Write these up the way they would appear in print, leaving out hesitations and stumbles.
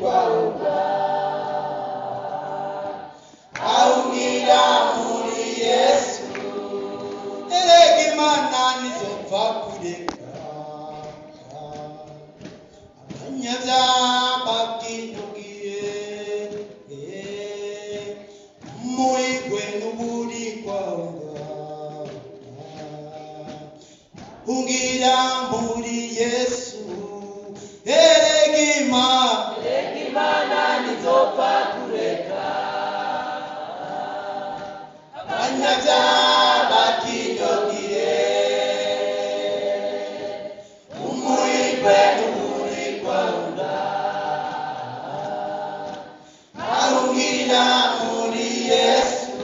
kwawuga ahungira muri Yesu. Erega Imana ntizopfa kureka abanyabyaha bakinogiye muigwe n'uburi kwawuga hungira muri Yesu. Erega Imana, Erega Imana ntizopfa kureka abanyabyaha bakinogiye umuhigwe n'uburi kwawuga ahungira muri Yesu.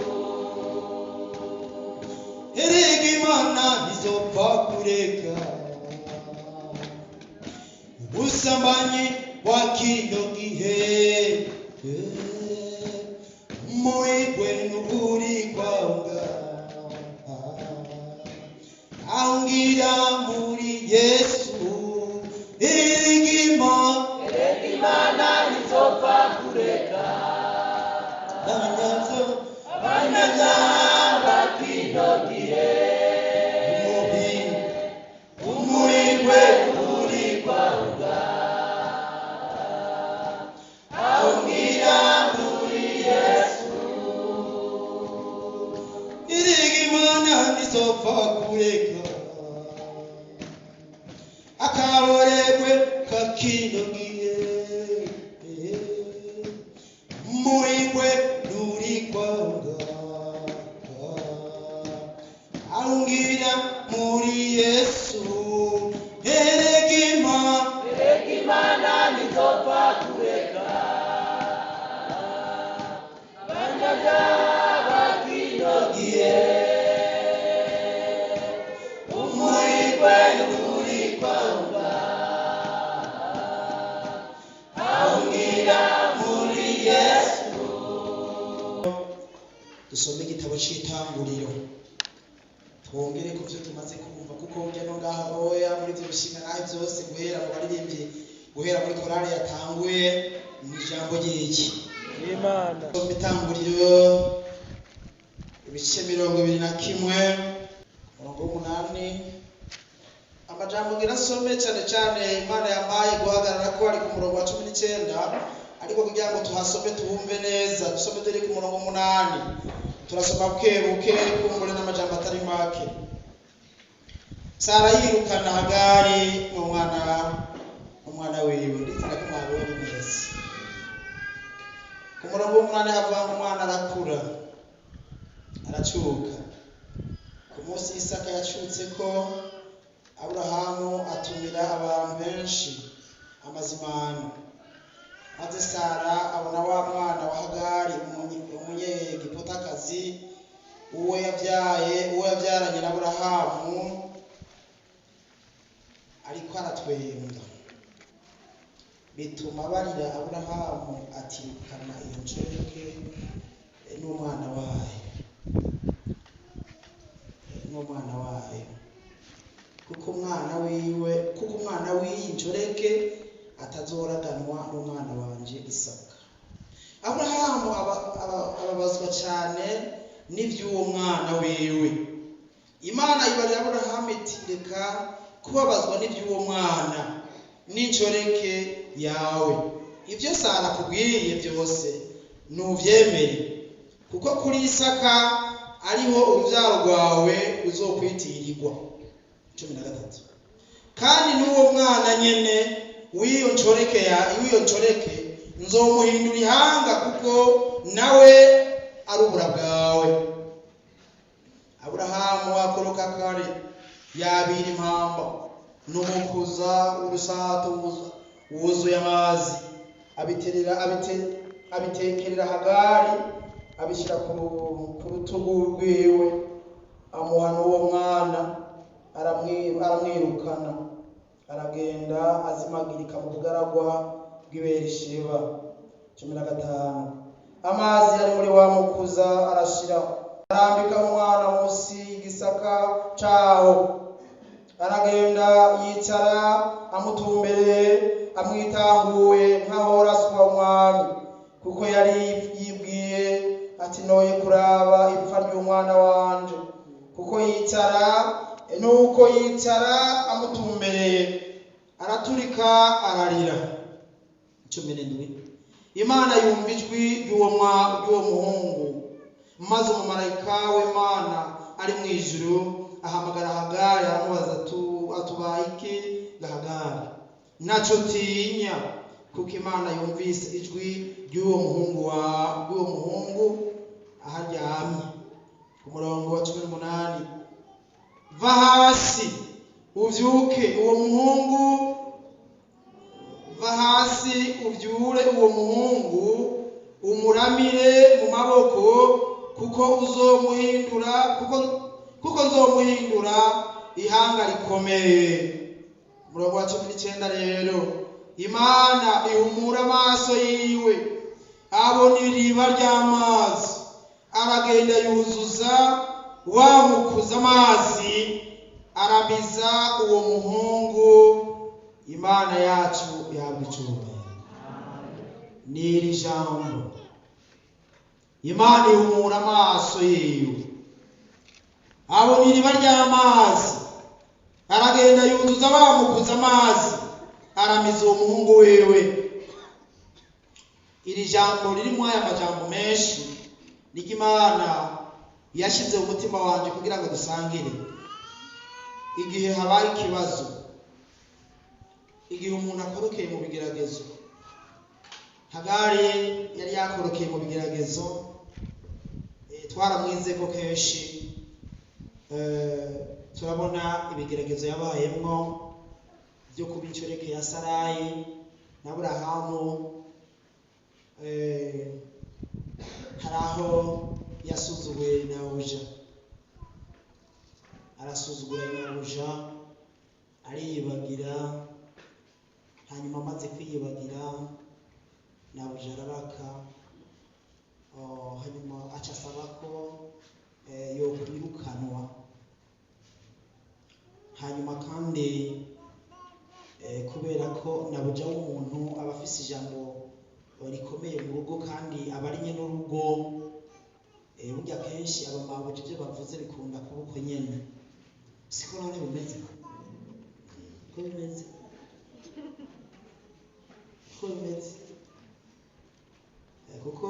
Erega Imana ntizopfa kureka ubusambanyi bwa kino gihe muigwe n'ukuri kwanga ahungira muri Yesu. Erega Imana, Erega Imana ntizopfa kureka abanyabyaha bakino gihe umuhigwe n'ukuri kwanga ahungira muri Yesu. Erega Imana ntizopfa kureka akaboregwe kakino gihe muhigwe ruri kwanga ahungira muri Yesu. Erega Imana, Erega Imana ntizopfa kureka abanyabyaha bakino gihe umuhigwe ruri kwanga ahungira muri Yesu. Dusome igitabo c'itanguriro, twongere ku byo tumaze kumva, kuko burya no ngaho oya muri ibyo bishinga naho byose, guhera mu baririmbyi, guhera muri korale yatanguye, ni ijambo ry'iki? Imana. Dusome itanguriro ibice 21, umurongo w'8. Amajambo ngira asome cyane cyane Imana yampaye guhagarara ko ari ku murongo wa 19, ariko kugira ngo tuhasome tuhumve neza, dusome turi ku murongo w'8. Turasoma buke buke, kumbure n'amajambo atari make. Sara yirukana Hagari n'umwana wiwe. Ndizera ko mwabonye neza ku murongo w'8 havuga ngo umwana arakura, aracuka. Ku munsi Isaka yacutse ko Aburahamu atumira abantu benshi amazimano. Maze Sara abona wa mwana wa Hagari umunyegiputakazi, uwo yabyaye, uwo yabyaranye na Aburahamu, ariko aratwenga, bituma barira Aburahamu atirukana iyo nshoreke n'umwana wayo, n'umwana wayo, kuko umwana wiwe, kuko umwana w'iyi nshoreke atazoraganwa n'umwana wanje Isaka. Aburahamu ababazwa cyane n'iby'uwo mwana wiwe. Imana ibarira Aburahamu iti: "Reka kubabazwa n'iby'uwo mwana n'inshoreke yawe. Ibyo Sara akubwiye byose nubyemere, kuko kuri Isaka ariho urubyaro rwawe ruzokwitirirwa." 13. Kandi n'uwo mwana nyene w'iyo nshoreke ya w'iyo nshoreke nzomuhindura ihanga, kuko nawe ari ubura bwawe. Aburahamu akoroka kare, yabira impamba n'umukuza w'urusato wuzuye amazi, abiterera abitekerera Hagari, abishyira ku rutugu rwiwe, amuha n'uwo mwana, aramwirukana, aragenda azimagirika mu bugaragwa bw'i Berisheba. 15. Amazi yari muri wa mukuza arashira, arambika umwana munsi y'igisaka caho, aragenda yicara amutumbereye, amwitanguye nk'aho raswa. yari yibwiye ati noye kuraba ipfa ry'umwana wanje, kuko yicara nuko yicara amutumbereye, araturika ararira. 17. Imana yumva ijwi ry'uwo muhungu, maze umumarayika w'Imana ari mu ijuru ahamagara Hagari, aramubaza atubaye iki Hagari? Ntacyo utinya, kuko Imana yumvise ijwi ry'uwo muhungu ry'uwo muhungu aho aryamye. Ku murongo wa 18: va hasi uvyuke uwo muhungu, va hasi uvyure uwo muhungu, umuramire mu maboko, kuko uzomuhindura, kuko nzomuhindura ihanga rikomeye. Umurongo wa 19 rero: Imana ihumura amaso yiwe, abona iriba ry'amazi, aragenda yuzuza wa mukuza amazi, aramiza uwo muhungu. Imana yacu yahabwa icubahiro. N'iri jambo, Imana ihumura amaso yiwe, abona iriba ry'amazi, aragenda yuzuza bamukuza amazi, aramiza uwo muhungu wiwe. Iri jambo ririmo aya majambo menshi niko Imana yashyize mu mutima wanje kugira ngo dusangire. Igihe habaye ikibazo, igihe umuntu akorokeye mu bigeragezo, Hagari yari yakorokeye mu bigeragezo, twaramwize ko kenshi, turabona ibigeragezo yabayemwo byo kuba inshoreke ya Sarayi na Aburahamu. Hari aho yasuzuguye nyirabuja, arasuzugura nyirabuja, ariyibagira. Hanyuma amaze kwiyibagira, nyirabuja arabaka. Hanyuma aca asaba ko yokwirukanwa. Hanyuma kandi kubera ko nabuja w'umuntu aba afise ijambo rikomeye mu rugo, kandi aba ari nyene urugo, burya kenshi abamabuja ibyo bavuze bikunda kuba uko nyene. Siko none bimeze? Ko bimeze, ko bimeze. Kuko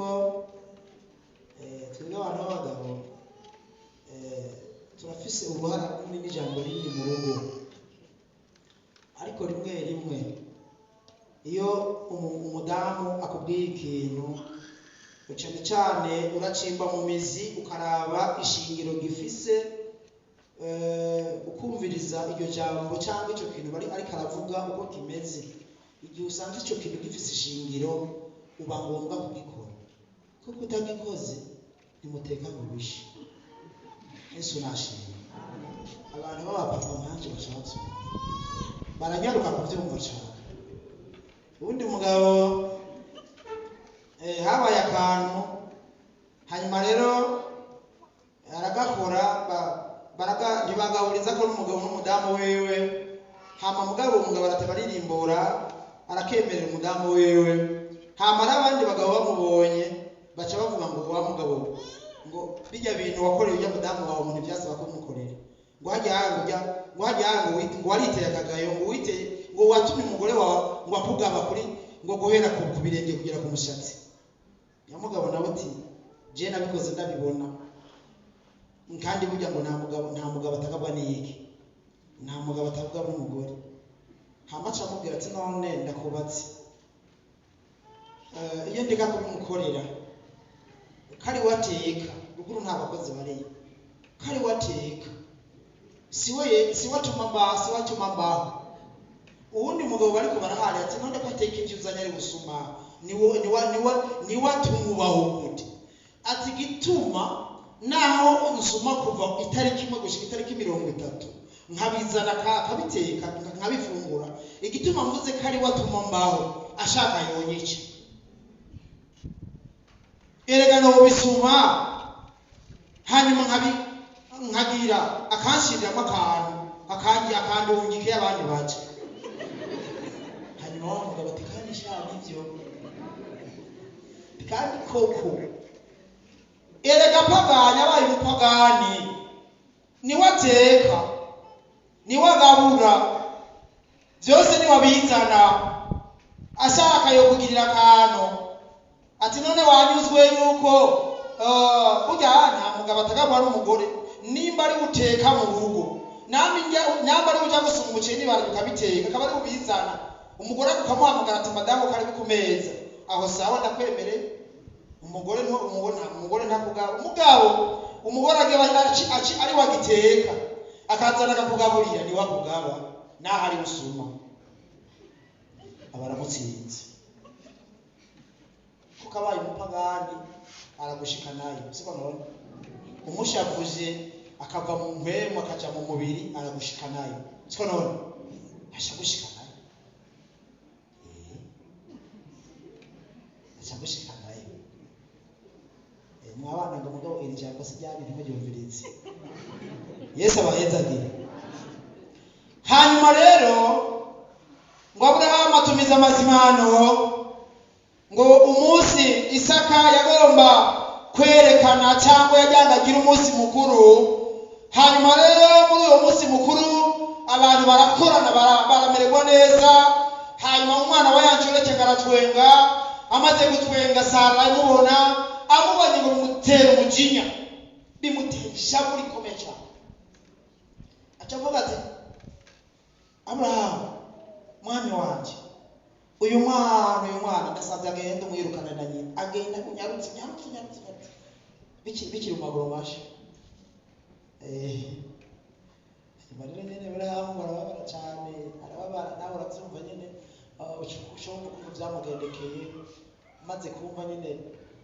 twebwe abantu b'abagabo turafise uruhara runini n'ijambo rinini mu rugo, ariko rimwe rimwe iyo umudamu akubwiye ikintu, cyane cyane uracimba mu mizi, ukaraba ishingiro gifise, ukumviriza iryo jambo cyangwa icyo kintu bari ariko aravuga uko kimeze. Igihe usanze icyo kintu gifise ishingiro, uba ngombwa kugikora, kuko utagikoze ntimuteka ngo ubishe. Yesu nashimwe. Abantu b'abapapa nkanje bashatse baranyaruka kubyumva cyane. Ubundi mugabo habaye akantu, hanyuma rero aragakora, ntibagahuriza ko n'umugabo n'umudamu wiwe. Hama mugabo umugabo arateba aririmbura, arakemerera umudamu wiwe. Hama n'abandi bagabo bamubonye baca bavuga ngo wa mugabo, ngo bijya bintu wakoreye ujya mudamu wawe, umuntu byasaba kumukorera, ngo hajya ngo ujya, ngo hajya ngo wite, ngo wariteye akagayo, ngo witeye, ngo watumye umugore wawe ngo akugaba kuri, ngo guhera ku birenge kugera ku mushatsi. Nyamugabo nawe ati je nabikoze ndabibona, kandi burya ngo nta mugabo atagabwa n'iki, nta mugabo atagabwa n'umugore. Hama aca amubwira ati none ndakubatse, iyo ndeka kubimukorera kari wateka ruguru nta bakozi bariyo, kari wateka siwe, siwe atuma mbaho, siwe atuma mbaho. Uwundi mugabo bariko barahari ati none ko ateka ivyo uzanye ari busuma, niwe atumubaho gute? Ati gituma naho nsuma kuva itariki 1 gushika itariki 30 nkabizana akabiteka nkabifungura, igituma mvuze ko ari watuma mbaho ashaka yonyica. Erega no bisuma, hanyuma nkagira akanshiriramo akantu akangi akandungike abandi baje. Hanyuma wa mugabo ati kandi sha nivyo, Kandi koko erega pagani abaye umupagani niwe ateka, niwe agabura byose, niwe abizana. Ashaka yo kugirira akantu ati none wanyuzwe yuko burya nta mugabo atagabura n'umugore. Nimba ari uteka mu rugo, namba ari ujya gusuma umuceri n'ibara ukabiteka, akaba ari ubizana, umugore ukamuhamagara ati madamu kari ku meza aho, sawa, ndakwemereye. Umugore nto umugore nta umugore ntakugaba umugabo. Umugore agiye ari wagiteka akazana akakugaburira, ni wakugaba naho ari usuma aba aramutsinze, kuko abaye umupagani aragushika nayo, siko none? Umushavuje akava mu mpwemu akaja mu mubiri, aragushika nayo, siko none? Aca gushika nayo. Aca gushika nayo. Mwabana ngo mugabo iri jambo si ryanyu, ntimuryumvirize. Yesu abahezagire. Hanyuma rero ngo Aburahamu atumiza amazimano, ngo umunsi Isaka yagomba kwerekana cyangwa yajyana agira umunsi mukuru. Hanyuma rero muri uwo munsi mukuru abantu barakorana, baramererwa neza. Hanyuma umwana wa yanshoreke aratwenga. Amaze gutwenga, Sara aramubona. Amubonye ngo bimutera umujinya, bimutera ishavu rikomeye cyane. Aca avuga ati: "Aburahamu, mwami wanjye, uyu mwana ndasabye agende, umwirukane na nyina, agenda unyarutse, unyarutse, unyarutse, unyarutse, bikiri mu maguru mashya." Hanyuma rero nyene Aburahamu arababara cyane, arababara. Nawe urabyumva nyene, ushobora ukuntu byamugendekeye. Maze kumva nyene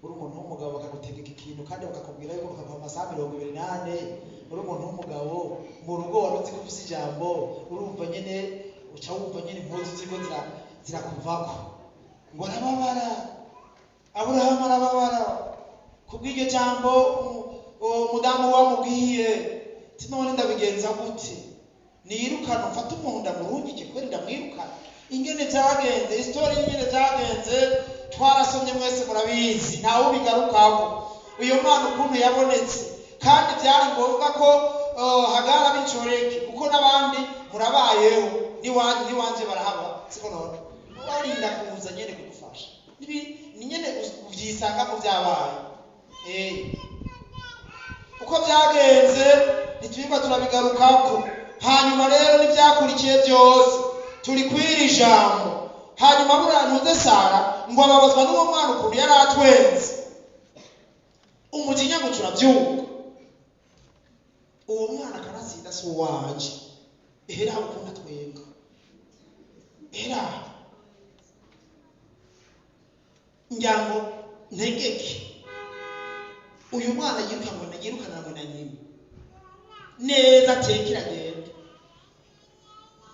uri umuntu w'umugabo bakagutegeka ikintu, kandi bakakubwira yuko bakaguha amasaha 24, uri umuntu w'umugabo mu rugo wari uzi ko ufise ijambo, urumva nyene uca wumva nyene impuzu ziriko zirakuvako. Ngo arababara, Aburahamu arababara kubw'iryo jambo uwo mudamu wamubwiye ati: "None ndabigenza gute? Nirukana, mfate umuntu ndamurungike kweri, ndamwirukana?" Ingene byagenze, isitori y'ingene byagenze twarasomye, mwese murabizi, ntawe ubigarukako. Uyu mwana ukuntu yabonetse, kandi byari ngombwa ko Hagara b'inshoreke, kuko n'abandi murabayeho n'iwanje barahaba, siko none? Barinda kuza nyene kugufasha. Ni nyene uvyisangamo byabaye. Uko byagenze ntitwirirwa turabigarukako. Hanyuma rero n'ibyakurikiye byose turi kw'iri jambo. Hanyuma buriya ntuze Sara ngo ababazwa n'uwo mwana ukuntu yari atwenze, umujinya ngo turabyuka, uwo mwana akanatsinda si uwanje, ehera ukuntu atwenga, ehera ngira ngo ntegeke uyu mwana yirukanwe na nyina neza, atekera agende.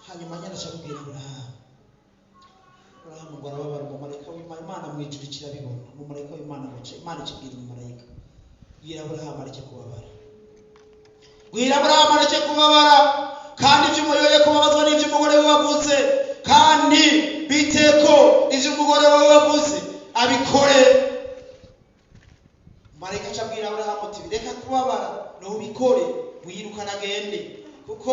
Hanyuma nyine aca abwira Aburahamu. Aburahamu ngo arababara. Umumarayika w'Imana, Imana mu ijuru kirabibona, umumarayika w'Imana ngo Imana ikibwira umumarayika: "Bwira Aburahamu areke kubabara, bwira Aburahamu areke kubabara, kandi ibyo umuyoye kubabazwa n'ibyo umugore we wavuze, kandi bite ko ibyo umugore we wavuze abikore." Marayika aca abwira Aburahamu ati: "Reka kubabara, nubikore, wirukana agende, kuko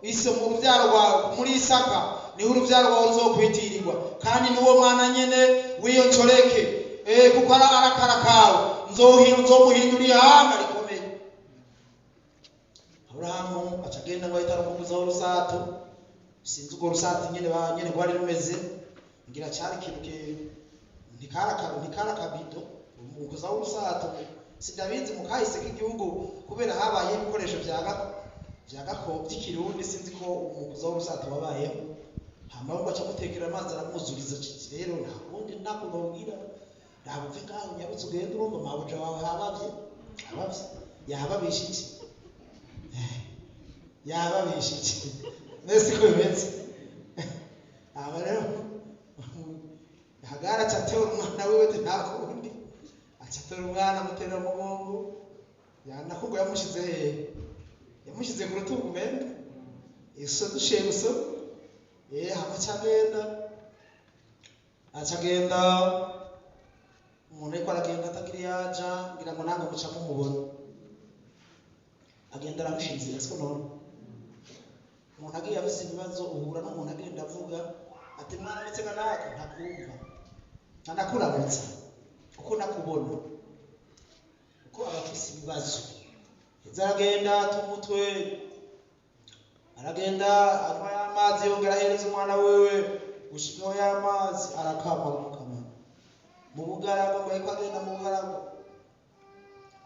ise mu rubyaro rwawe, muri Isaka niho urubyaro rwawe ruzokwitirirwa, kandi n'uwo mwana nyene w'iyo nshoreke, kuko ari arakara kawe, nzomuhindura ihanga rikomeye." Aburahamu aca agenda ngo ahita aramuguzaho urusato. Sinzi urwo rusato nyene ba nyene rwari rumeze, ngira cari ikintu ntikari akabido. Umuguzaho urusato, sindabizi mu kahise k'igihugu, kubera habayeho ibikoresho vya gako by'ikirundi, sinzi ko umuguza w'urusato wabayeho. Hama ngo aca amutekera amazi, aramwuzuriza. Ati: "Rero nta kundi, nta kuntu wabwira, ntabwo upfe ngaho, unyarutse ugende, urumva mabuja wawe habavye, habavye." Yahababisha iki? Yahababisha iki? Mbese ko bimeze. Hama rero Hagara aca atora umwana wiwe ati nta kundi, aca atora umwana amutera umugongo. Yanakubwo yamushize hehe? Yamushize ku rutugu umenga iso dushiye gusa. Hama aca agenda, aca agenda. Umuntu ariko aragenda atagira iyo aja, ngira ngo nange muca mumubona agenda arahusha inzira, siko none umuntu agiye afise ibibazo, uhura n'umuntu agenda avuga ati: "Mwaramutse kanaka," ntakumva, ntanakuramutsa kuko nakubona, kuko aba afise ibibazo. Heza aragenda ata umutwe, aragenda anywa y'amazi, yongera ahereza umwana wewe gushikaho y'amazi arakama, aramukama mu bugaragwa. Ngo ariko agenda mu bugaragwa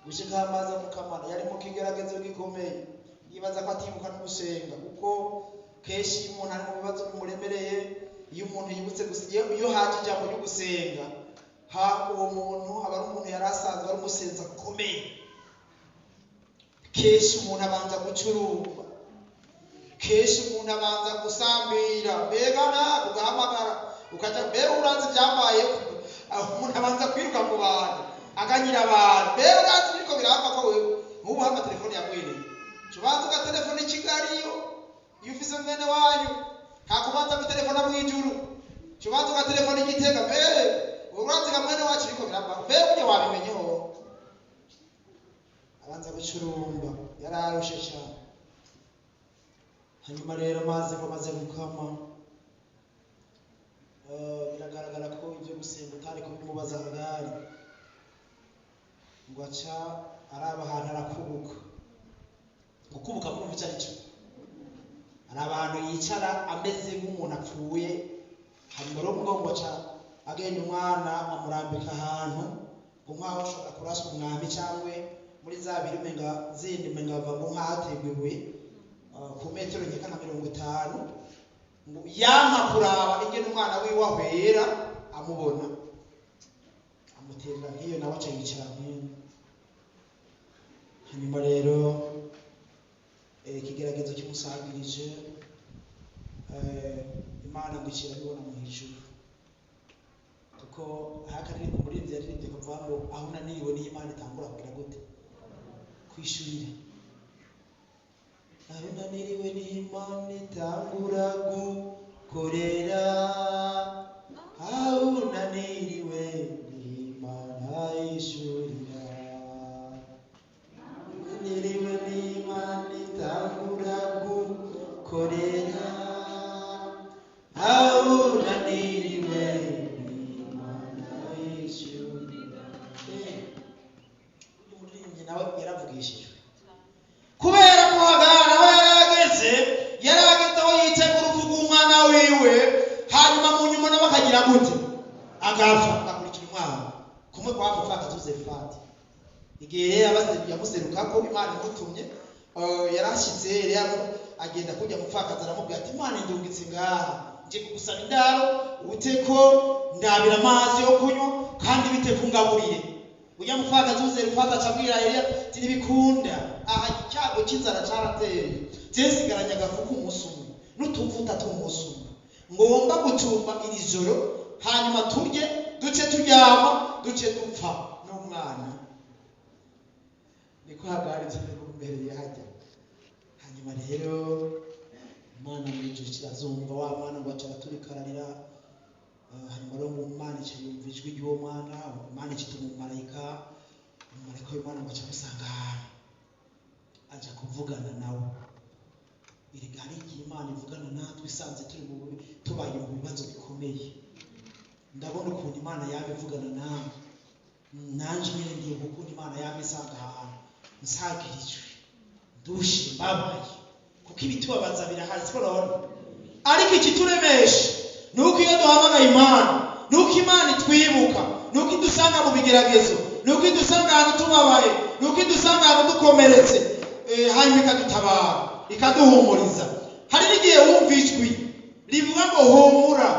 gushikaho amazi amukamana. Yari mu kigeragezo gikomeye, yibaza ko atibuka no gusenga, kuko kenshi iyo umuntu ari mu bibazo bimuremereye, iyo umuntu yibutse gusa, iyo haje ijambo ryo gusenga, ha uwo muntu aba ari umuntu yari asanzwe ari umusenzi akomeye. Kenshi umuntu abanza gucurumba, kenshi umuntu abanza gusambira, mbega nako ugahamagara ukaja, mbega urazi ivyambaye? Aho umuntu abanza kwiruka mu bantu, aganyira abantu, mbega urazi biriko biramba ko wewe nk'ubu hama telefone yagwiriye, ubanza ugatelefona i Kigali, iyo ufise mwene wanyu, ntakubanza gutelefona mw'ijuru, ubanza ugatelefona i Gitega, mbere urazi ga mwene wacu biriko biramba, mbega burya wabimenyeho? Abanza gucurumba, yararushe cyane. Hanyuma rero amazi ngo amaze gukama, biragaragara ko ibyo gusenga utari kubimubaza. Hagari ngo aca araba ahantu arakubuka. Gukubuka murumva icyo ari cyo? Hari abantu yicara ameze nk'umuntu apfuye. Hanyuma rero umugabo ngo aca agenda, umwana amurambika ahantu ngo nk'aho ashobora kuraswa umwambi, cyangwa muri za biri umenga zindi, umenga bava ngo nk'ahaterwa ibuye, ku metero nkeka nka 50, ngo yampa kuraba ingene umwana wiwe ahwera amubona, amuterera nk'iyo, nawe aca yicara nk'iyo. Hanyuma rero ikigeragezo kimusangirije, Imana ngo icira bibona mu ijuru, kuko hakaririmbo umuririmbyi yaririmbye kavuga ngo aho unaniriwe niyo Imana itangura kugira gute? Kwishurira. Aho unaniriwe niyo Imana itangura gukorera, aho unaniriwe niyo Imana yishurira, unaniriwe niyo Imana itangura gukorera, aho unaniriwe niyo Imana yishurira. Uyu muririmbyi nawe yaravugishijwe, kubera ko Hagari aho yari ageze, yari ageze aho yitegura urupfu rw'umwana wiwe, hanyuma mu nyuma nawe akagira gute? Agapfa, agakurikira umwana kumwe kwa mupfakazi Zerefati. Igihe rero yamuserukako Imana imutumye, yarashyitse rero agenda kujya mupfakazi, aramubwira ati: "Imana indungitse ngaha, nje kugusaba indaro, ute ko ndabira amazi yo kunywa, kandi bite kungaburire." Ujya mupfakazi Zerefati aca abwira Eliya ati: "Ntibikunda, aha icyago cy'inzara carateye, je nsigaranye agafu k'umunsi umwe n'utuvuta tw'umunsi umwe, ngomba gucumba iri joro, hanyuma turye, duce turyama, duce dupfa n'umwana." Niko Hagari byari hajya. Hanyuma rero Imana mu ijuru kirazumva, wa mwana ngo aca araturikararira. Hanyuma rero mu Mana ica yumva ijwi ry'uwo mwana, Imana ikituma umumarayika. Umumarayika w'Imana ngo aca amusanga ahantu, aja kuvugana nawe. Erega hari igihe Imana ivugana natwe isanze turi mu tubaye mu bibazo bikomeye. Ndabona ukuntu Imana yaba ivugana nawe, nanje nyine ndibuka ukuntu Imana yaba isanga ahantu nsagirijwe, ndushe, mbabaye, kuko ibitubabaza birahari, siko none? Ariko ikituremesha ni uko iyo duhamagaye Imana, ni uko Imana itwibuka, ni uko idusanga mu bigeragezo, ni uko idusanga ahantu tubabaye, ni uko idusanga ahantu dukomeretse, hanyuma ikadutabara, ikaduhumuriza. Hari n'igihe wumva ijwi rivuga ngo: "Humura,"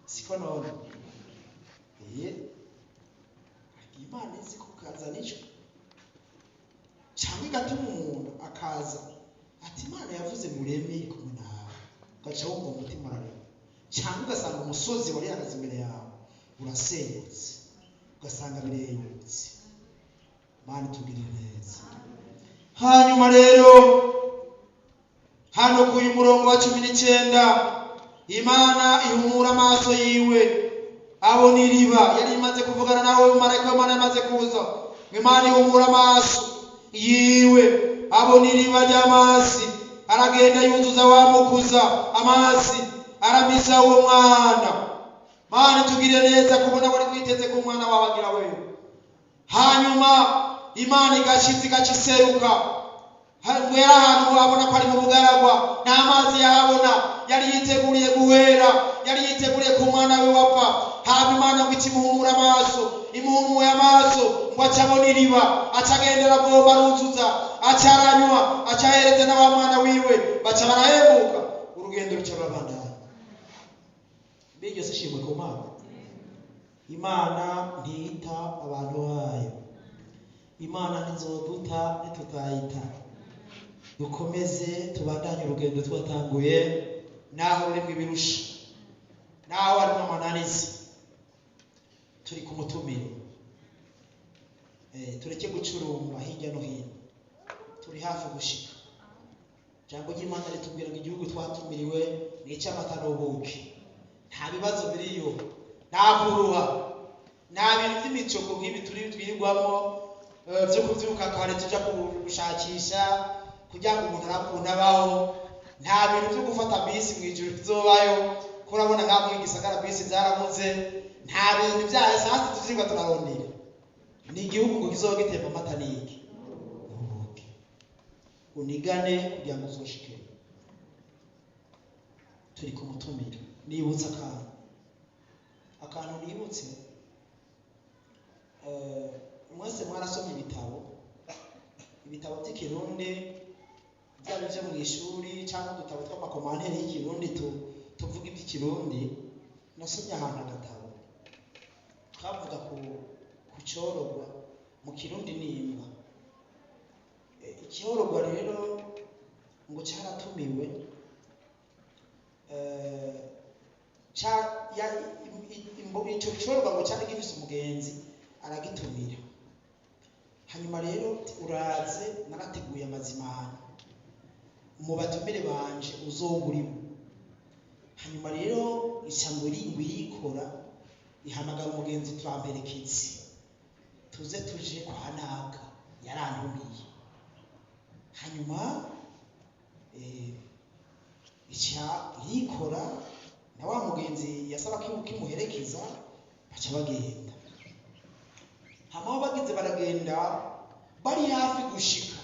siko none? Imana izi kukazana ijwi cyangwa igatuma umuntu akaza ati: "Imana yavuze ngo ureme, iri kumwe nawe," ugaca wumva umutima urarema, cyangwa ugasanga umusozi wari ihagaze imbere yawe urasenyutse, ugasanga bireyutse. Imana itugirire neza. Hanyuma rero hano ku uyu murongo wa 19, Imana ihumura amaso yiwe. Abona iriba yari imaze kuvugana nawe, umumarayika w'Imana yamaze kuza, ngo Imana ihumura amaso yiwe, abona iriba ry'amazi, aragenda yuzuza wa mukuza amazi, aramisa uwo mwana. Mana tugire neza kubona wari witeze ku mwana wawe agira wewe. Hanyuma Imana igashitsa igaciseruka ngo yari ahantu abona ko ari mu bugaragwa, nta mazi yahabona, yari yiteguriye guhera, yari yiteguriye ku mwana we wapfa. Haba Imana ngo ikimuhumura amaso, imuhumuye amaso ngo acabona iriba, acagenda aravoma aruzuza, acaranywa, acahereza na wa mwana wiwe, baca barahembuka, urugendo ruca rurabandanya. Mbega si ishimwe ku Mana? Imana ntiyita abantu bayo, Imana ntizoduta ntitutayita. Dukomeze tubandanye urugendo twatanguye, naho rurimo ibirusha, naho harimo amananiza, turi ku mutumiro. Tureke gucurumba hirya no hino, turi hafi gushika. Ijambo ry'Imana ritubwira ngo igihugu twatumiriwe ni icy'amata n'ubuki, nta bibazo biriyo, nta kuruha, nta bintu by'imicoko nk'ibi turi twirwamo, byo kubyuka kare tuja gushakisha kugira ngo umuntu arakuntu abaho, nta bintu byo gufata bisi mu ijuru bizobayo, ko urabona nka muri gisagara bisi zarabuze, nta bintu bya esanse tuzirwa turarondera. Ni igihugu ngo kizoba gitemba amata n'iki n'ubuki. Unigane kugira ngo uzoshike. Turi ku mutumiro. Nibutse akantu nibutse, mwese mwarasomye ibitabo by'ikirundi, byaba ibyo mu ishuri cyangwa udutabo tw'amakomanteri y'ikirundi tuvuga iby'ikirundi. Nasomye ahantu agatabo kavuga ku cyororwa mu kirundi n'imbwa. Icyororwa rero ngo cyaratumiwe, ico cyororwa ngo cyari gifise umugenzi aragitumira. Hanyuma rero uraze narateguye amazimano mu batumire banje uzogurimo. Hanyuma rero ica ngo irikora ihamagara umugenzi, turamperekeze tuze tuje kwa naka yarantumiye. Hanyuma ica irikora na wa mugenzi yasaba ko kimuherekeza, baca bagenda. Hama aho bageze baragenda, bari hafi gushika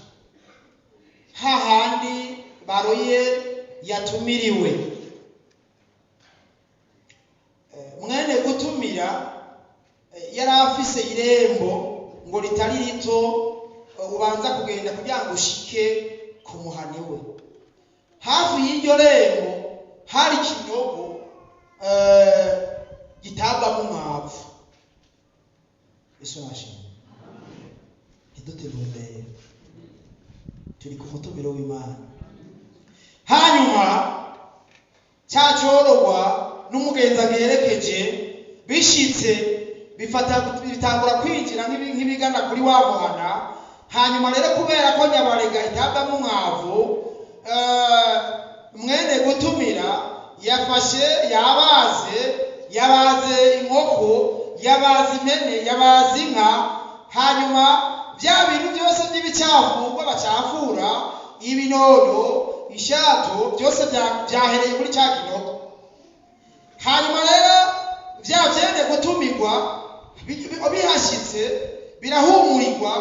hahandi baroye yatumiriwe. Mwene gutumira yari afise irembo ngo ritari rito, ubanza kugenda kugira ngo ushike ku muhani we. Hafi y'iryo rembo hari ikinogo gitabwamo umwavu. Yesu nashimwe. Ntiduterumbere, turi ku mutumiro w'Imana. Hanyuma cya cyororwa n'umugenzi agiherekeje bishitse bifata bitangura kwinjira nk'ibigana kuri wa muhana. Hanyuma rero kubera ko nyabarega itabwamo umwavu, mwene gutumira yafashe yabaze inkoko, yabaze impene, yabaze inka. Hanyuma bya bintu byose by'ibicafu bacafura, ibinono, ishato, byose byahereye muri cya kinogo. Hanyuma rero bya byene gutumirwa bihashyitse birahumurirwa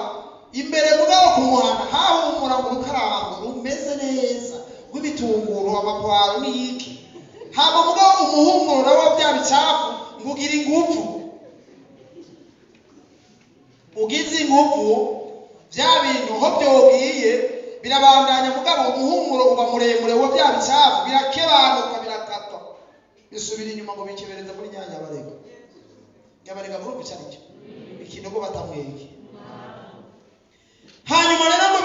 imbere, mugabo ku muhana hahumura ngo urukarango rumeze neza rw'ibitunguru, amapwaro n'iki. Hama mugabo umuhumuro nawo bya bicafu ngo ugira ingufu, ugize ingufu bya bintu ho byogiye birabandanya, mugabo umuhumuro uba muremure wo bya bicafu birakebanuka, birakatwa, bisubira inyuma ngo bikebereza muri nyabarega. Nyabarega murumva icyo aricyo, ikinogo batamwege. Hanyuma rero ngo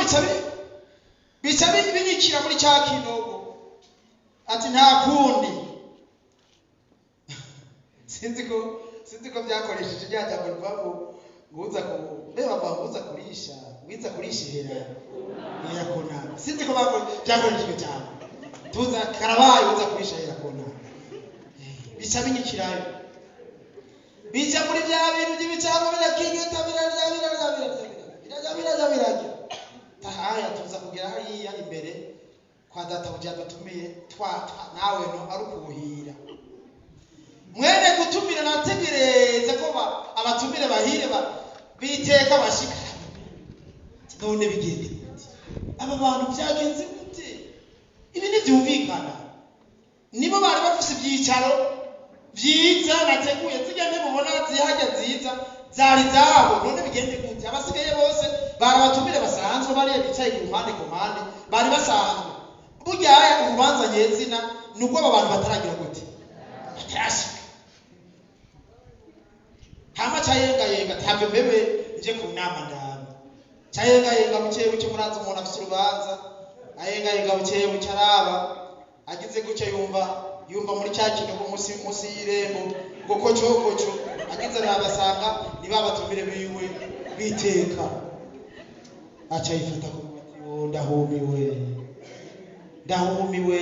bica binyikira muri cya kinogo, ati nta kundi. Sinzi ko byakoresheje rya jambo rivuga ngo nguza ku mbeba nguza kurisha, ngwiza kurisha ihera ihera ku nama. Sinzi ko byakoreshejwe cyane, tuza karabaye uza kurisha ihera ku nama, bica binyikirayo. Bija muri bya bintu by'ibicanga birakigita, birarya, birarya, birarya, birarya, birarya, birarya. Tahaya tuza kugera hariya imbere kwa databuja dutumiye, twa nawe no ari ukuhira mwene gutumira. Nategereza ko abatumire bahire biteka bashika. None bigende gute? Aba bantu byagenze gute? Ibi ntibyumvikana. Nibo bari bafise ibyicaro vyiza nateguye, zirya ntebe zihajya nziza zari zabo. None bigende gute? Abasigaye bose bari abatumire basanzwe, bariya bicaye ku mpande ku mpande bari basanzwe. Burya urubanza nyezina ni uko aba bantu bataragira gute, batarashika. Hama cayengayenga ntavyo mbebe nje ku nama ndabe. Cayengayenga buke buke, murazi umuntu afise urubanza, ayengayenga buke buke, araba agize gutya, yumva muri cya kinogo munsi y'irembo ngo koco koco. Agize arabasanga ni ba batumire biwe biteka. Aca yifata ku munwa ati: "Oh, ndahumiwe, ndahumiwe."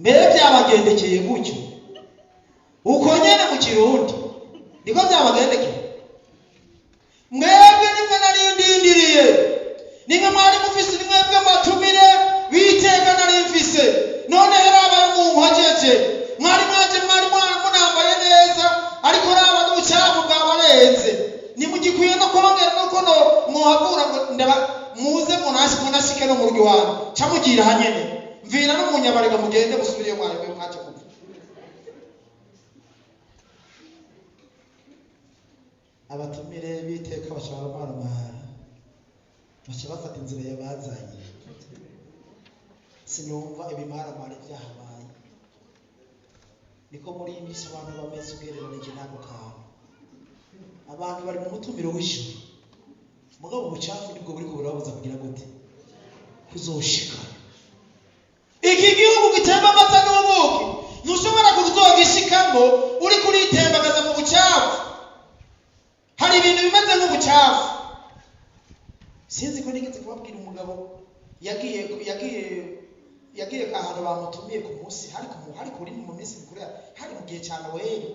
Mbere byabagendekeye gutyo uko nyene mu Kirundi niko byabagendekeye. Mwebwe nimwe nari ndindiriye, nimwe mwari mufise, ni mwebwe matumire biteka nari mfise. None raba munkojeje, mwari mwaje, mwari munambaye neza, ariko raba n'ubucafu bwabarenze. Nimugikwiye no kongera nuko no mwohavura ngo ndaba muze munashike no mu rugo iwanyu. Ca mugira hanyene, mvira no mu nyabarega, mugende musubire iyo mwari mwaje kuva. Abatumire biteka baca baramaramara, baca bafata inzira yabazanye. Sinumva ibimaramare byahabaye. Niko muri iyi minsi abantu bameze ugereranije n'ako kantu. Abantu bari mu mutumiro w'ijuru, mugabo ubucafu nibwo buriko burababuza kugira gute, kuzoshika. Iki gihugu gitemba amata n'ubuki ntushobora kuzogishikamo uri kuritembagaza mu bucafu. Hari ibintu bimeze nk'ubucafu. Sinzi ko nigeze kubabwira umugabo yagiye ahantu bamutumiye ku munsi, hari kuri mu minsi mikuru, hari mu gihe cya Noheli.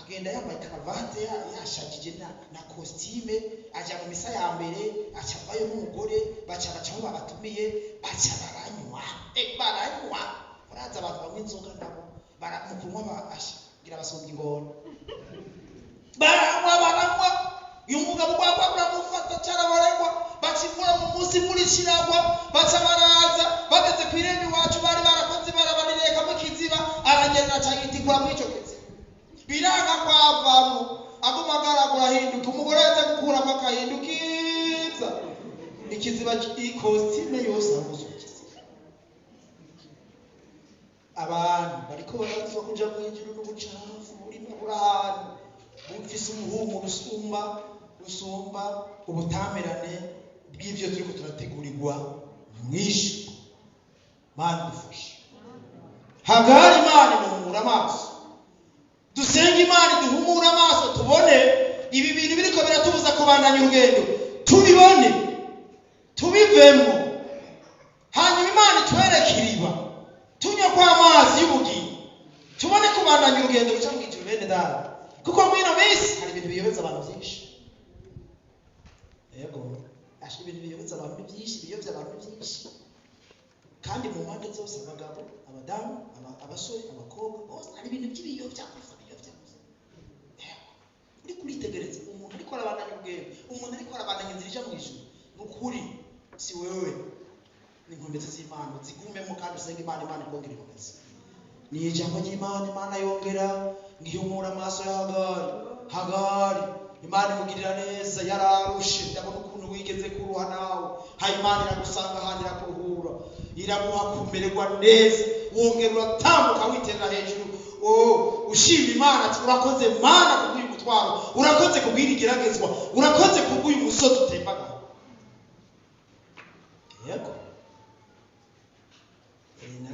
Agenda yambaye karavate, yashajije na costume, aja mu misa ya mbere, aca avayo n'umugore, baca bacaho babatumiye, baca baranywa, baranywa. Murazi abantu banywa inzoga nabo mu kunywa ngira basumba ingona. Baranywa, baranywa. Uyu mugabo gwagwa buramufata, carabaranywa, baca imvura mu munsi, imvura ishiragwa, baca baraza. Bageze ku irembo iwacu, bari barakoze barabarireka ikiziba, aragenda aca yitikura muri ico kiziba, biranga kwavamo, aguma agaragura, ahinduka. Umugore yaza gukuramo akahindukiza ikiziba, ikositime yose aruzuye ikiziba. Abantu bariko barazwa kuja mw'ijuru n'ubucafu burimo buri ahantu bufise umuhumuro usumba ubutamirane bw'ivyo turiko turategurirwa mw'ijuru. Mana dufashe. Hagari, Imana imuhumura amaso. Dusenge Imana iduhumure amaso, tubone ibi bintu biriko biratubuza kubandanya urugendo, tubibone, tubivemo. Hanyuma Imana itwereke iriba tunywe kwa amazi y'ubugingo, tubone kubandanya urugendo ruca mw'ijuru. Bene data, kuko muri ino minsi hari ibintu biyobeza abantu byinshi. Yego, asha, ibintu biyobeza abantu ni byinshi, biyobya abantu ni byinshi, kandi mu mpande zose: abagabo, abadamu, abasore, abakobwa, bose. Hari ibintu by'ibiyobya gusa, biyobya gusa. Yego, uri kuritegereza umuntu ariko arabandanya urugendo, umuntu ariko arabandanya inzira ija mu ijuru, ni ukuri si wewe, ni inkomezi z'Imana. Zigumemo kandi usenge Imana, Imana ikongera inkomezi. Ni ijambo ry'Imana. Imana yongera ngihumura amaso ya Hagari. Hagari Imana imugirira neza, yararushe. Ndabona ukuntu wigeze kuruha nawe, ha Imana iragusanga ahandi, irakuruhura, iraguha kumererwa neza, wongera uratambuka witerera hejuru. Oh, ushima Imana ati: "Urakoze Mana kubw'uyu mutwaro, urakoze kubw'iri geragezwa, urakoze kubw'uyu musozi utembagara." Yego.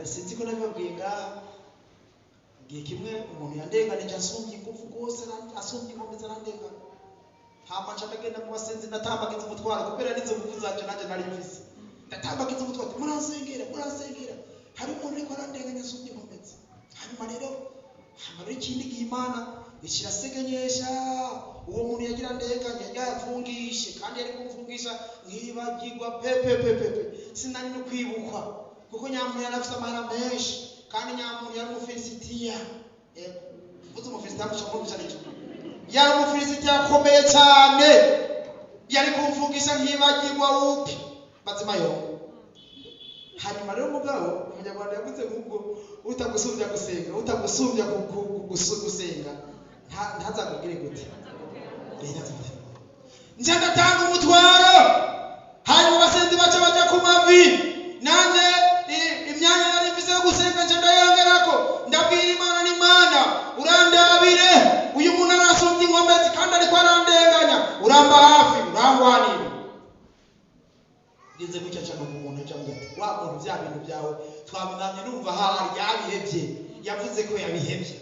Sinzi ko nabibabwiye ngaha. Igihe kimwe umuntu yandenganije, asumbye ingufu rwose, asumbye inkomezi, arandengana. Hama nca ndagenda mu basenzi, ndatambagiza umutwaro kubera n'izo ngufu zanje nanjye nari mfise. Ndatambagiza umutwaro ati: "Muransengera, muransengera, hari umuntu ariko arandenganya asumbye inkomezi." Hanyuma rero Hama ikindi gihe Imana ikirasegenyesha uwo muntu yagira ndenganye, yayapfungishe kandi yari kumfungisha nkibagirwa pepepepepe, sinari no kwibukwa, kuko nyamuntu yari afite amahera menshi kandi nyamuntu yari umufilisitiya. Yego, mvuze umufilisitiya mushobora kumva icyo yari umufilisitiya akomeye cyane, yari kumfungisha nkibagirwa upi mazima yo. Hanyuma rero mugabo umunyarwanda yavuze nk'ubwo utagusumbya gusenga, utagusumbya gusenga ntazakubwire gute. Nje ndatanga umutwaro, hanyuma abasenzi baca baja ku mavi, nanje imyanya nari mfise yo gusenga nje ndayongerako, ndabwira Imana n'Imana urandabire, uyu muntu arasumbya inkomezi kandi ariko arandenganya, uramba hafi urangwanira. Ngeze gutya nca numva umuntu aca ambwira ati wa muntu bya bintu byawe twabinamye numva ahari yabihevye, yavuze ko yabihevye.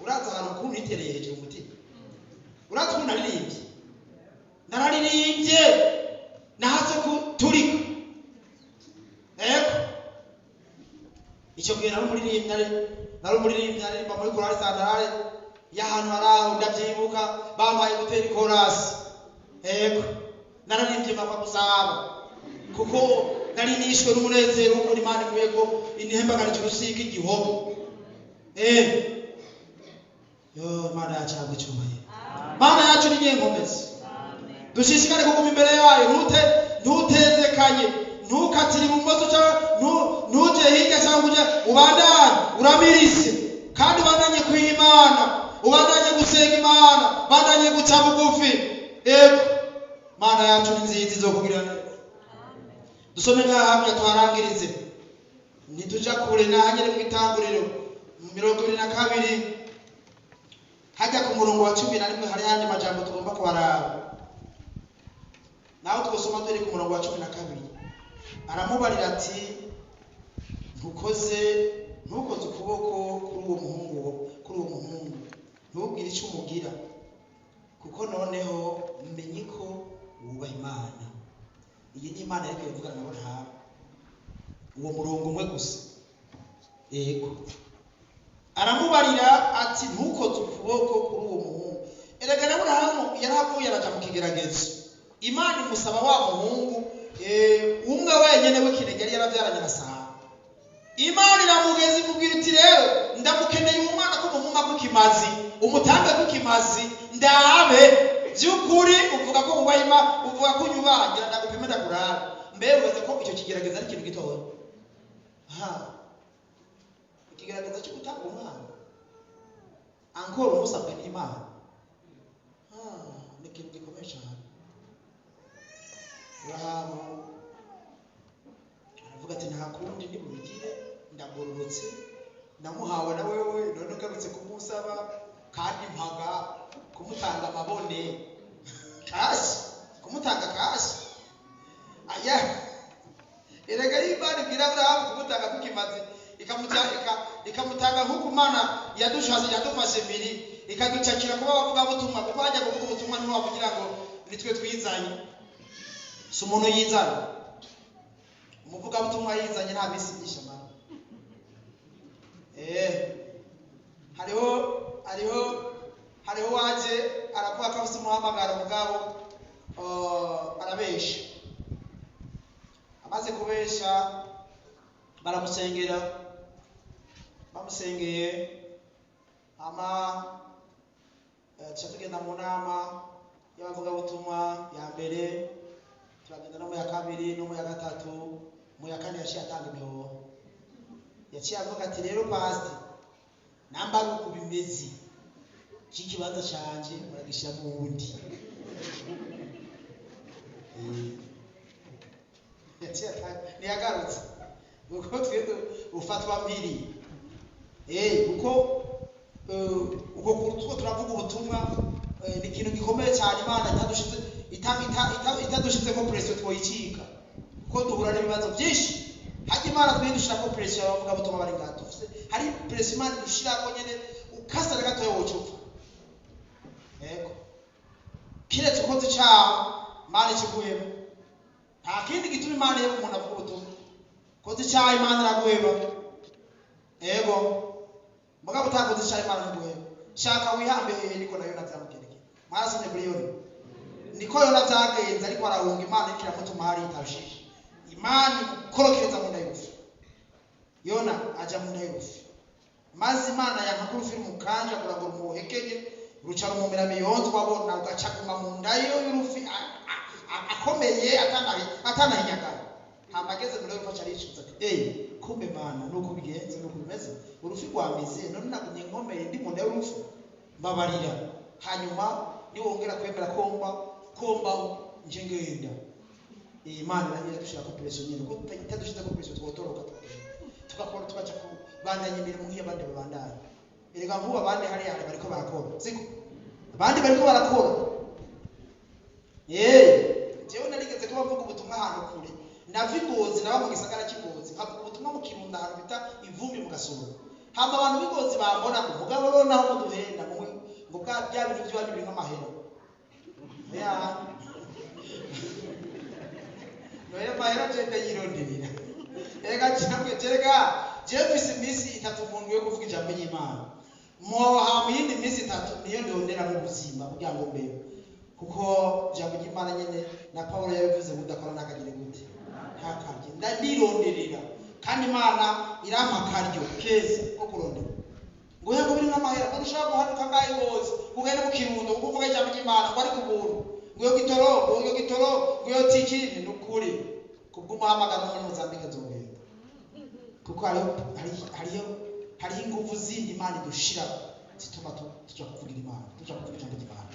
Uraza ahantu ukuntu nitereye hejuru umutima, uraza ukuntu naririmbye, nararirimbye nahatse kuturika. Ego, icyo gihe nari umuririmbyi, nari umuririmbyi, naririmba muri korali santarare y'ahantu hari aho, ndabyibuka bampaye gutera ikorasi. Ego, nararimbye mpapfa gusaba kuko nari nishwe n'umunezero w'ukuntu Imana ivuye ko inihembagarije urusika igihogo. Yo Imana yacu ntabwo icyubahiro, Imana yacu ni nyenkomezi. Dushishikare kuguma imbere yayo, ntutezekanye, ntukatire ibumoso cyangwa ntuje hirya cyangwa uje, ubandanye uramirise kandi ubandanye kw'Imana, ubandanye gusenga Imana, ubandanye guca bugufi. Ego, Imana yacu ni nziza izokugira neza. Dusome ngaha hamwe tuharangirize, ntituja kure, nahanyere mu itanguriro 22 hajya ku murongo wa 11 hari ayandi majambo tugomba kuharaba. Naho twosoma turi ku murongo wa 12, aramubarira ati ntukoze ukuboko kuri uwo muhungu, kuri uwo muhungu ntubwire icyo umugira, kuko noneho menye ko wubaha Imana. Iyi ni Imana ariko ivugana na Aburahamu, uwo murongo umwe gusa. Yego, aramubarira ati ntukoze ukuboko kuri uwo muhungu. Erega na Aburahamu yaravuye araja mu kigeragezo, Imana imusaba wa muhungu umwe wenyene w'ikinege yari yarabyaranye na Sara. Imana iramugeza imubwira iti rero ndamukeneye uwo mwana ko mumuma kukimazi, umutange kukimazi, ndabe by'ukuri uvuga ko wubaha Imana, uvuga ko unyubaha, ngira ndagupime ndakurabe. Mbe ubaza ko icyo kigeragezo ari ikintu gitoya? Ha, ikigaragaza cyo gutanga umwana ankora umusabwe n'Imana, ni ikintu gikomeye cyane. Aburahamu aravuga ati nta kundi ndi bubigire, ndagororotse, namuhawe na wewe, none ugarutse kumusaba kandi mpaga kumutanga amabone kashi, kumutanga kashi. Aya erega Imana ibwira Aburahamu kumutanga kukimaze, ikamutanga nk'uko Imana yadufashe mbiri ikaducakira kuba abavugabutumwa, kuko hajya kuvuga ubutumwa ntiwavugira ngo nitwe twizanye, si umuntu yizana. Umuvugabutumwa yizanye nta minsi myinshi amara. Hariho waje aravuga ko afite umuhamagaro, mugabo arabesha. Amaze kubesha baramusengera, bamusengeye ama tuca tugenda mu nama y'abavugabutumwa ya mbere, turagenda no mu ya kabiri no mu ya gatatu, mu ya kane yaciye atanga imihoho. Yaciye avuga ati rero pastor, namba ari uku bimeze, ikibanza canje muragishyiramo uwundi. Yaciye atanga, ntiyagarutse kuko twe ufatwa mpiri. Kuko uko two turavuga ubutumwa ni ikintu gikomeye cyane. Imana itadushizeko presiyo twoyicika, kuko duhura n'ibibazo byinshi. Hajya Imana twe dushirako presiyo, abavuga butumwa bari ngaha dufise hari presiyo Imana idushirako nyene, ukasa na gatoya woca upfa. Yego, kiretse ukoze icaha Imana ikiguheba, nta kindi gituma Imana iheba umuntu avuga ubutumwa. Koze icyaha Imana iraguheba. Ego, mugabo utakoze icyaha Imana ntiguheba. Shaka wihambe hehe, niko nayo navyamugerekeye. Mwarasomye kuri Yona, niko Yona vyagenze, ariko arahunga Imana iriko iramutuma hariya i Tarushishi. Imana imukorokereza mu nda y'urufi. Yona aja mu nda y'urufi, maze Imana yanka ko urufi rumukanja kugira ngo rumuhekenye, ruca rumumira miyonzwa, abona rugaca guma mu nda y'urufi akomeye atanahinyagara. Hama ageze muri y'urufi aca aricuza ati: "Ey, kumbe Mana nuko bigenze, nuko bimeze, urufi rwamize, none nagumye nkomeye ndi mu nda y'urufi, mbabarira, hanyuma niwongera kwemera komba kombaho nje ngenda." Iyi Imana iradushira ko pression nyine, kuko itadushize ko pression twotoroka, tukagenda tugakora, tukaja kubandanya imirimo nk'iyo abandi babandanya. Erega nk'ubu abandi hariya hari bariko barakora, siko? Abandi bariko barakora. Jewe narigeze kuba mvuga ubutumwa ahantu kure, nava i Ngozi, naba mu gisagara cy'i Ngozi, nkavuga ubutumwa mu Kirundo ahantu bita Ivumbi mu Gasoro. Hama abantu b'i Ngozi bambona ngo mugabo rero naho muduhenda ngo ngo bwa bya bintu by'iwanyu birimo amahera ya noye mahera, je ndayironderera. Erega cyangwa jerega jewe mfise iminsi 3 mu ndwi yo kuvuga ijambo ry'Imana, moha mu yindi minsi 3 niyo ndondera mu buzima kugira ngo mbeho, kuko ijambo ry'Imana nyene na Pawulo yabivuze ngo udakora ntakagire gute? Ntakarye. Ndandironderera, kandi Imana irampa akaryo keza ko kurondera. Ngo yego, birimo amahera, ngo ntushobora guhanuka ngaho i Ngozi ugende mu Kirundo kuko uvuga ijambo ry'Imana ngo ari ku buntu, ngo iyo gitoro, ngo iyo gitoro, ngo iyo tiki. Ni ukuri, kubw'umuhamagaro muri Mozambique nzogenda, kuko hariho ingufu zindi Imana idushira zituma tuja kuvugira Imana, tuja kuvuga ijambo ry'Imana.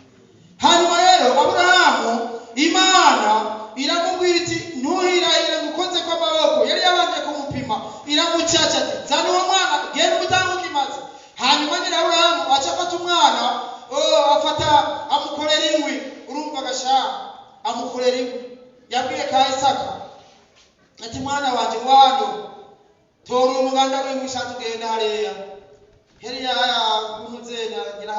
Hanyuma rero Aburahamu Imana iramubwira iti: "Ntuhirahire ngo ukoze ko amaboko." Yari yabanje kumupima, iramucaca ati: "Zana uwo mwana, genda umutange ukimaze." Hanyuma nyine Aburahamu aca afata umwana, oh, afata amukorera inkwi. Urumva gasha, amukorera inkwi. Yabwiye ka Isaka ati: "Mwana wanje, wano tora umuganda w'inkwi, sha tugenda hariya heriya kumuzena." Ngira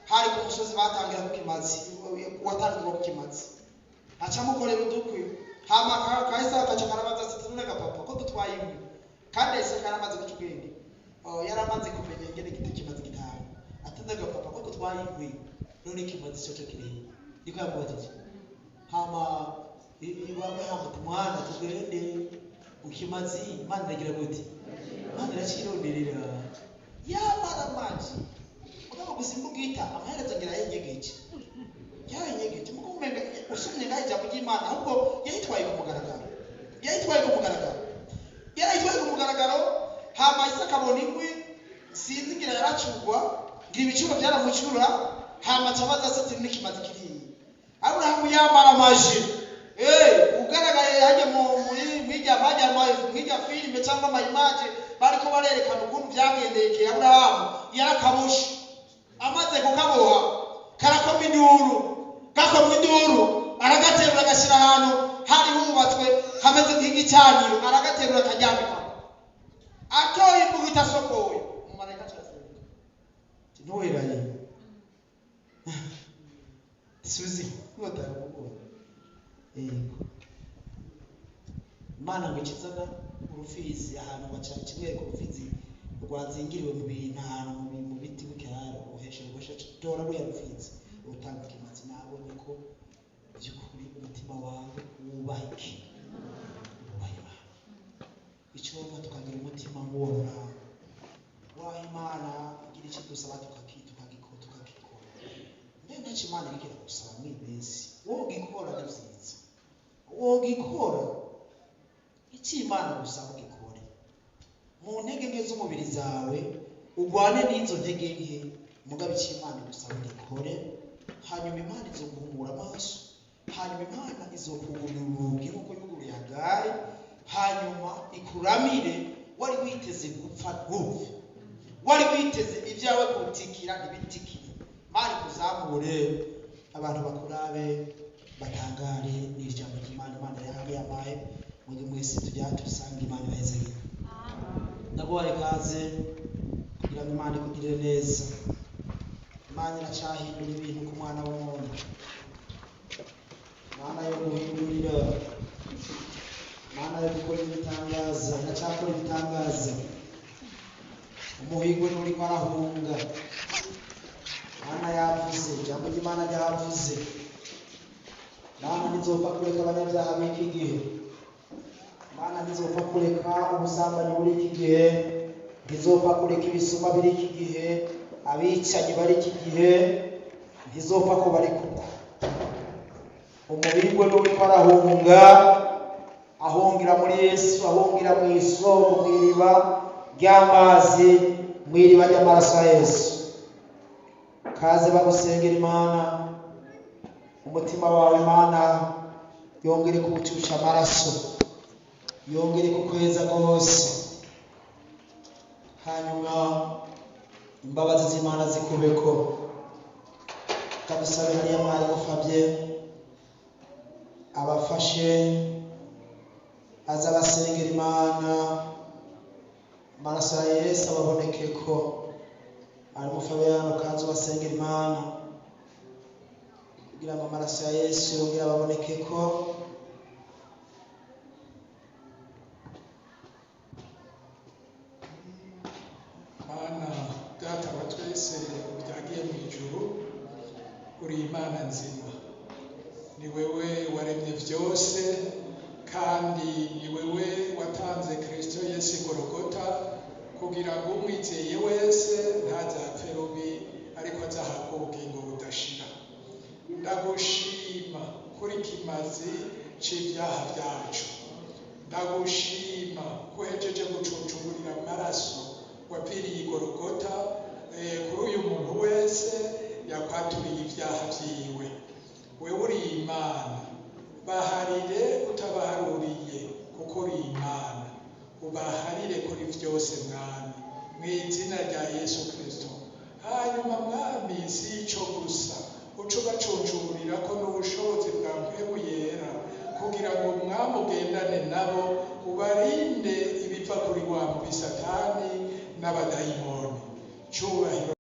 hari ku musozi batangira ku kimazi, watangirwa ku kimazi. Aca amukorera udukwi. Hama ka Isaka aca karabaza ati: "None ga papa, ko dutwaye inkwi?" Kandi Isaka yaramaze guca ubwenge. Oh, yaramaze kumenya ingene igiti kimaze gitanga. Ati: "None ga papa, ko dutwaye inkwi, none ikimazi cyo kirihe?" Niko yamubajije. Hama iwaburahamu ati: "Mwana, tugende ukimazi, Imana iragira gute? Imana iracironderera." Yamara amaji, mugabo gusa imbugita amaherezo ngira yayinyegeje, yayinyegeje. Muko umenga usomye ngaho ijambo ry'Imana, ahubwo yayitwaye ku mugaragaro, yayitwaye ku mugaragaro, yarayitwaye ku mugaragaro. Hama Isaka abona inkwi, sinzi ngira yaracugwa, ngira ibicuro byaramucura. Hama aca abaza se ati: "N'ikimazi kiriya?" Aburahamu yamara amaji. Ugaragaye hajya mu muri mwirya bajya mwirya filime cyangwa ama image bariko barerekana ukuntu byagendekeye Aburahamu, yarakabushe. Amaze kukaboha karakoma induru, gakomwa induru, aragaterura agashyira ahantu hari hubatswe hameze nk'igicaniro, aragaterura akaryamika, atoye imbuga itasokoye. Umumarayika aca araseruka ati: "Ntuheraye suzi inkota yawe." Yego, Imana ngo ikizana urufizi ahantu baca kimwereka urufizi rwazingiriwe mu bintu ahantu mu biti gutya, uruheshe ruheshe, tora ruriya rufizi urutanga ikimazi. Nabonye ko by'ukuri umutima wawe wubaha iki? Wubaha Imana. Icompa tukagira umutima nk'uwo Aburahamu, waho Imana igira icyo idusaba tukagikora. Mbe ntacyo Imana iriko iragusaba mw'iyi minsi wogikora? Ni vyiza wogikora. Icyo Imana gusaba ugikore mu ntege nke z'umubiri zawe, urwane n'izo ntege nke, mugabo icyo Imana igusaba ugikore. Hanyuma Imana izoguhumura amaso, hanyuma Imana izokugurura urugi nk'uko yuguruye Hagari, hanyuma ikuramire. Wari witeze gupfa ntupfe, wari witeze ibyawe kutikira ntibitikire, Imana ikuzamure, abantu bakurabe batangare. N'ijambo ry'Imana Imana yahawe yamaye mwebwe mwese, tujya tusanga Imana ibahezagire. Ndaguhaye ikaze kugira ngo Imana ikugirire neza. Imana iracyahindura ibintu ku mwana w'umuntu. Imana yo guhindurira. Imana yo gukora ibitangaza, iracyakora ibitangaza. Umuhigo nturiko arahunga. Imana yavuze, ijambo ry'Imana ryavuze. Imana ntizopfa kureka abanyabyaha b'iki gihe. Imana ntizopfa kureka ubusambanyi buri iki gihe, ntizopfa kureka ibisuma biri iki gihe, abicanyi bari iki gihe, ntizopfa kubareka uko. Umuhigwe n'uriko arahunga, ahungira muri Yesu, ahungira mu isoko, mu iriba ry'amazi, mu iriba ry'amaraso ya Yesu. Kaze bagusengera Imana, umutima wawe Imana yongere kuwucusha amaraso, yongere kukweza rwose, hanyuma imbabazi z'Imana zikubeko. Kadusabe hariya mwarimu Fabien abafashe, aza abasengera Imana, amaraso ya Yesu ababonekeko. Mwarimu Fabiano, kaza ubasengera Imana kugira ngo amaraso ya Yesu yongere ababonekeko. Mana Data wa twese byagiye mu ijuru, uri Imana nzima, ni wewe waremye byose, kandi ni wewe watanze Kristo Yesu i Golgota kugira ngo umwizeye wese ntazapfe rubi, ariko azahabwe ubugingo budashira. Ndagushima kuri kimazi c'ibyaha byacu, ndagushima ko uhejeje gucuncugurira amaraso wapfiriye i Golgota, kuri uyu muntu wese yakwaturiye ibyaha vyiwe. Wewe uri Imana, baharire utabaharuriye, kuko uri Imana. Ubaharire kuri vyose Mwami, mw'izina rya Yesu Kristo. Hanyuma Mwami, si ico gusa, uce ubacuncumurirako n'ubushobozi bwa Mpwemu Yera, kugira ngo Mwami ugendane nabo, ubarinde ibiva kuri wa mubi Satani n'abadayimoni. Cubahiro.